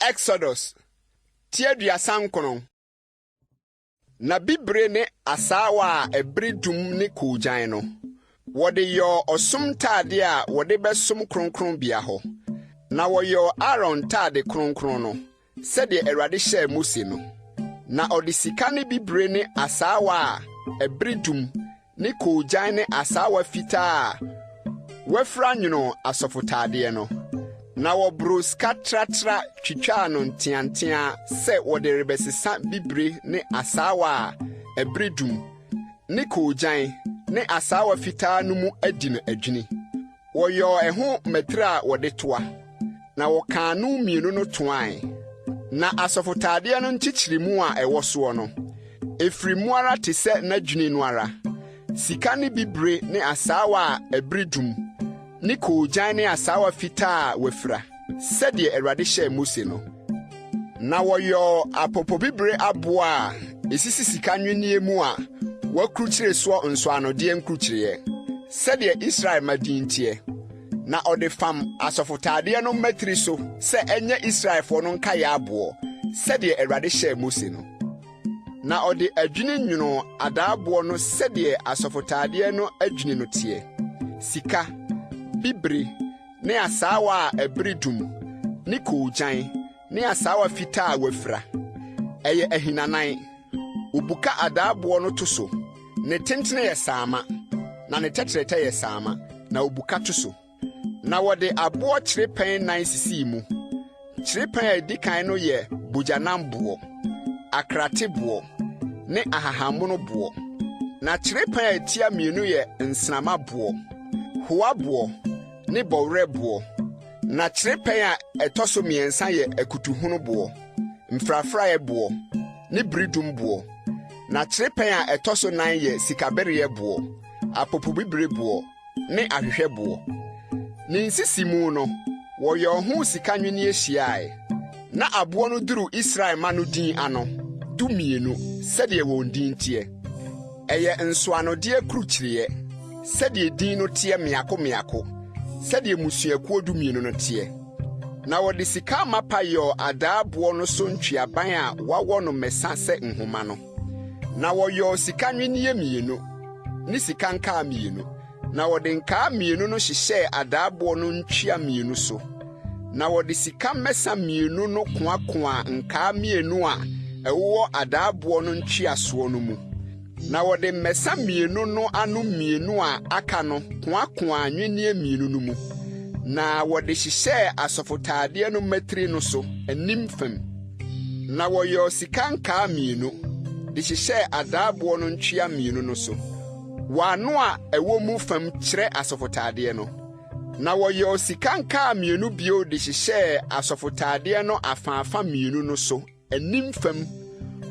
Exodus ti 39. Na bibire ne asaawa a ɛbere dum ne koogyan no, wɔde yɔɔ ɔsom ntade a wɔde bɛsom kronkronbea hɔ. Na wɔyɔɔ Aaron ntade kronkron no, sɛdeɛ Awurade hyɛɛ Mose no. Na ɔde sika ne bibire ne asaawa a ɛbere dum ne koogyan ne asaawa fitaa a wɔafira nwonoo asɔfotadeɛ no, na wɔboroo sika tratra twitwaa no nteanteaa sɛ wɔde rebɛsesa bibire ne asaawa a ɛbere dum ne koogyan ne asaawa fitaa no mu adi no adwini. Wɔyɔɔ ɛho mmatiri a wɔde toa, na wɔkaa no mmienu no toae. Na asɔfotadeɛ no nkyekyeremu a ɛwɔ soɔ no, ɛfiri mu ara te sɛ n'adwini no ara, sika ne bibire ne asaawa a ɛbere dum, ne koogyan ne asaawa fitaa a wɔafira, sɛdeɛ Awurade hyɛɛ Mose no. Na wɔyɔɔ apopobibire aboɔ a esisi sika nnwinneɛ mu a wɔakurukyire soɔ nsɔanodeɛ nkurukyireɛ, sɛdeɛ Israel mma din teɛ. Na ɔde fam asɔfotadeɛ no mmatiri so sɛ ɛnyɛ Israelfoɔ no nkaeɛ aboɔ, sɛdeɛ Awurade hyɛɛ Mose no. Na ɔde adwini nwonoo adaaboɔ no sɛdeɛ asɔfotadeɛ no adwini no teɛ, sika, bibire, ne asaawa a ɛbere dum, ne koogyan, ne asaawa fitaa a wɔafira. Ɛyɛ ahinanan. Wobuka adaaboɔ no to so. Ne tentene yɛ saama, na ne tɛtrɛtɛ yɛ saama, na wobuka to so. Na wɔde aboɔ kyerɛpɛn nan sisii mu. Kyerɛpɛn a edi kan no yɛ bogyanamboɔ, akrateboɔ, ne ahahammonoboɔ. Na kyerɛpɛn a etia mmienu yɛ nsrammaboɔ, hoaboɔ, ne bɔwerɛboɔ. Na kyerɛpɛn a ɛtɔ so mmiɛnsa yɛ akutuhonoboɔ, mfrafraeɛboɔ, ne beredumboɔ. Na kyerɛpɛn a ɛtɔ so nan yɛ sikabereɛboɔ, apopobibireboɔ, ne ahwehwɛboɔ. Ne nsisimu no, wɔyɔɔ ho sika nnwinneɛ hyiae. Na aboɔ no duru Israel mma no din ano, 12, sɛdeɛ wɔn din teɛ. Ɛyɛ nsɔanodeɛ kurukyireɛ, sɛdeɛ din no teɛ mmeako mmeako, sɛdeɛ mmusuakuo 12 no teɛ. Na wɔde sika amapa yɔɔ adaaboɔ no so ntweaban a wɔawɔ no mmɛsa sɛ nhoma no. Na wɔyɔɔ sika nnwinneɛ mmienu ne sika nkaa mmienu, na wɔde nkaa mmienu no hyehyɛɛ adaaboɔ no ntwea mmienu so. Na wɔde sika mmɛsa mmienu no koakoaa nkaa mmienu a ɛwowɔ adaaboɔ no ntweasoɔ no mu. Na wɔde mmɛsa mmienu no ano mmienu a aka no koakoaa nnwinneɛ mmienu no mu, na wɔde hyehyɛɛ asɔfotaadeɛ no mmatiri no so, anim fam. Na wɔyɔɔ sika nkaa mmienu de hyehyɛɛ adaaboɔ no ntwea mmienu no so, wɔ ano a ɛwɔ mu fam kyerɛ asɔfotaadeɛ no. Na wɔyɔɔ sika nkaa mmienu bio de hyehyɛɛ asɔfotaadeɛ no afaafa mmienu no so anim fam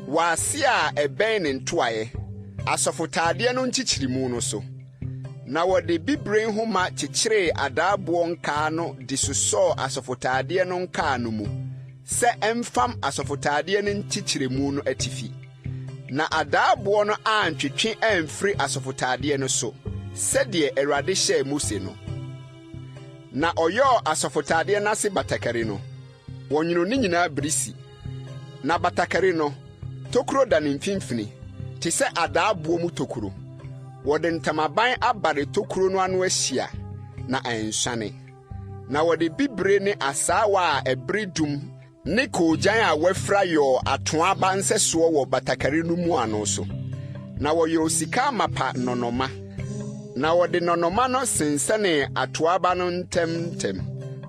wɔ ase a ɛbɛn ne ntoaeɛ, asɔfotaadeɛ no nkyekyeremu no so. Na wɔde bibire nhoma kyekyeree adaaboɔ nkaa no de sosɔɔ asɔfotaadeɛ no nkaa no mu sɛ ɛmfam asɔfotaadeɛ no nkyekyeremu no atifi. Na adaaboɔ no antwetwe amfiri asɔfotaadeɛ no so, sɛdeɛ Awurade hyɛɛ Mose no. Na ɔyɔɔ asɔfotaadeɛ no ase batakari no, wɔnwonoo ne nyinaa birisi. Na batakari no, tokuro da ne mfimfini, te sɛ adaaboɔ mu tokuro. Wɔde ntamaban abare tokuro no ano ahyia, na ansuane. Na wɔde bibire ne asaawa a ɛbere dum ne koogyan a wɔafira yɔɔ atoaa aba nsɛsoɔ wɔ batakari no mmuano so. Na wɔyɔɔ sika amapa nnɔnnɔmma, na wɔde nnɔnnɔmma no sensɛnee atoaa aba no ntam ntam,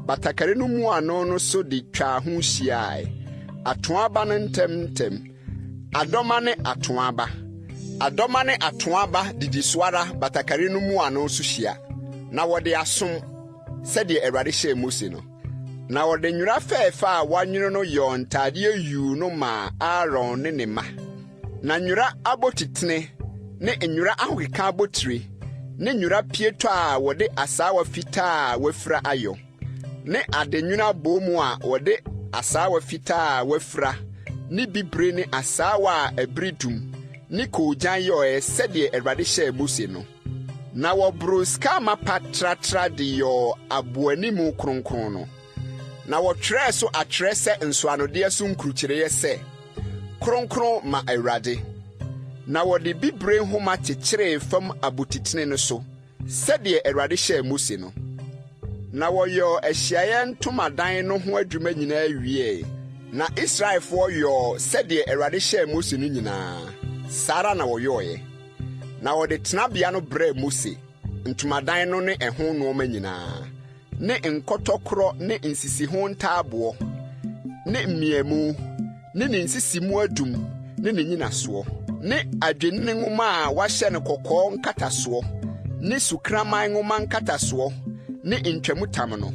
batakari no mmuano no so de twaa ho hyiae, atoaa aba no ntam ntam, adɔmma ne atoaa aba. Adɔmma ne atoaa aba didi so ara batakari no mmuano so hyia, na wɔde asom, sɛdeɛ Awurade hyɛɛ Mose no. Na wɔde nwera fɛɛfɛ a wɔanwono no yɔɔ ntadeɛ yuu no maa Aaron ne ne mma. Na nwera abotitene ne nwera ahokeka abotire ne nwera pieto a wɔde asaawa fitaa a wɔafira ayɔ, ne adenwono aboomu a wɔde asaawa fitaa a wɔafira ne bibire ne asaawa a ɛbere dum ne koogyan yɔeɛ sɛdeɛ Awurade hyɛɛ Mose no. Na wɔboroo sika amapa tratra de yɔɔ aboanimu kronkron no. Na wɔtwerɛɛ so atwerɛ sɛ nsɔanodeɛ so nkurukyireeɛ sɛ, Kronkron ma Awurade. Na wɔde bibire nhoma kyekyeree fam abotitene no so, sɛdeɛ Awurade hyɛɛ Mose no. Na wɔyɔɔ ahyiaeɛ ntomadan no ho adwuma nyinaa wiee. Na Israelfoɔ yɔɔ sɛdeɛ Awurade hyɛɛ Mose no nyinaa, saa ara na wɔyɔeɛ. Na wɔde tenabea no brɛɛ Mose, ntomadan no ne ɛho nnoɔma nyinaa, ne nkɔtɔkorɔ ne nsisiho ntaaboɔ, ne mmeamu, ne ne nsisimu adum ne ne nnyinasoɔ, ne adwennini nwoma a wɔahyɛ no kɔkɔɔ nkatasoɔ, ne sukraman nwoma nkatasoɔ, ne ntwamutam no,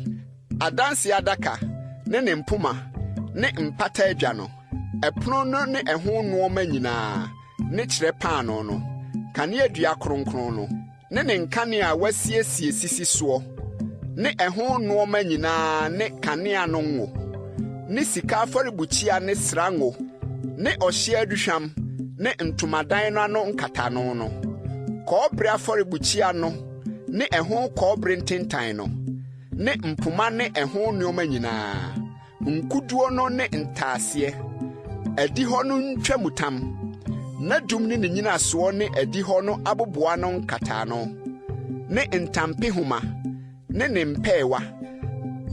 Adanseɛ adaka ne ne mpoma ne mpata adwa no, ɛpono no ne ɛho nnoɔma nyinaa, ne kyerɛ paanoo no, kaneadua kronkron no, ne ne nkanea a wɔasiesie sisi soɔ, ne ɛho nnoɔma nyinaa ne kanea no ngo, ne sika afɔrebukyia ne sra ngo, ne ɔhyeɛ aduhwam ne ntomadan no ano nkatano no, kɔbere afɔrebukyia no ne ɛho kɔbere ntentan no, ne mpoma ne ɛho nnoɔma nyinaa, nkuduo no ne ntaaseɛ, adihɔ no ntwamutam, n'adum ne ne nnyinasoɔ ne adihɔ no aboboano nkataano, ne ntampehoma ne ne mpɛɛwa,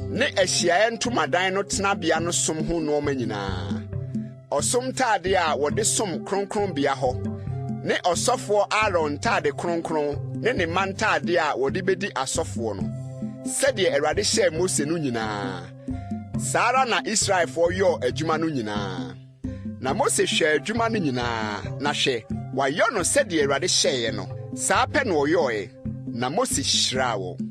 ne ahyiaeɛ ntomadan no tenabea no som ho nnoɔma nyinaa, ɔsom ntadeɛ a wɔde som kronkronbea hɔ, ne ɔsɔfoɔ Aaron ntade kronkron ne ne mma ntadeɛ a wɔde bɛdi asɔfoɔ no, sɛdeɛ Awurade hyɛɛ Mose no nyinaa. Saa ara na Israelfoɔ yɔɔ adwuma no nyinaa. Na Mose hwɛɛ adwuma no nyinaa, na hwɛ, wɔayɔ no sɛdeɛ Awurade hyɛeɛ no, saa pɛ na wɔyɔeɛ, na Mose hyiraa wɔn.